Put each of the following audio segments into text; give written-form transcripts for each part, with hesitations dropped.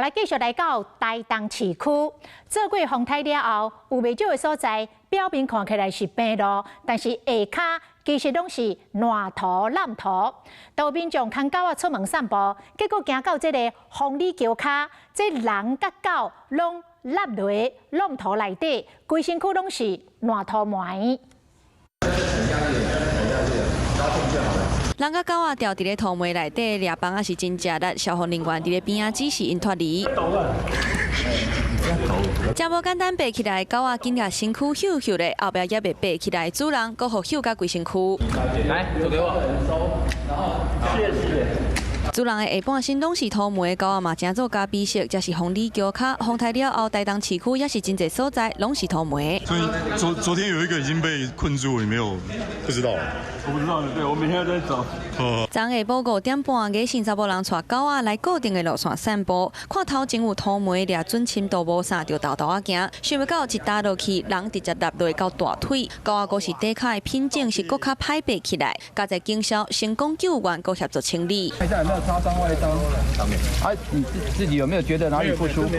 來繼續來到台東市區，做過風颱了後，有袂少的所在表面看起來是平路，但是下跤其實攏是爛土爛土。都有民眾牽狗仔出門散步，結果行到這個風里橋跤，這人佮狗攏落落爛土內底，規身軀攏是爛土糜。人佮狗仔牢佇咧土糜內底，掠枋仔是真食力，消防人員佇咧邊仔指示𪜶脫離。真無簡單，爬起來，狗仔緊共身軀搝搝咧，後壁猶未爬起來，主人閣予搝甲規身軀。來，手給我。謝謝。主人的下半身攏是土糜，狗仔嘛成做咖啡色，這是風里橋跤，風颱了後，台東市區也是真濟所在攏是土糜。所以昨天有一個已經被困住，你沒有不知道？我不知道，對，我每天在找。昨下晡5點半，外省查某人帶狗仔來固定的路線散步，看頭前有土糜，掠準深度無啥，就沓沓仔行。想袂到一踏落去，人直接落落到大腿。狗仔閣是底跤的品種是閣較歹爬起來，佳哉警消成功救援，閣協助清理。看一下有沒有擦傷外傷？啊，你自己有沒有覺得哪裡不舒服？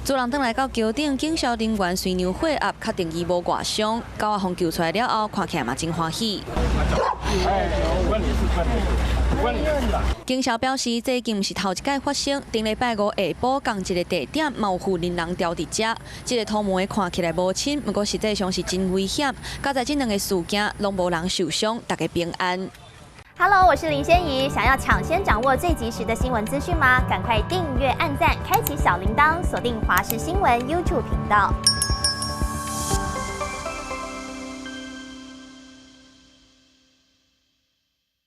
主人轉來到橋頂，警消人員隨量血壓，確定伊無外傷。狗仔予救出來了後，看起來嘛真歡喜。警消表示，這已經毋是頭一擺發生。頂禮拜五下晡，仝一個地點，嘛有婦人人牢佇遮。這個土糜看起來無深，毋過實際上是真危險。佳哉這兩个事件攏無人受傷，大家平安。 Hello，我是林仙怡。想要搶先掌握最及時的新聞資訊嗎？趕快訂閱、按讚、開啟小鈴鐺，鎖定華視新聞 YouTube 頻道。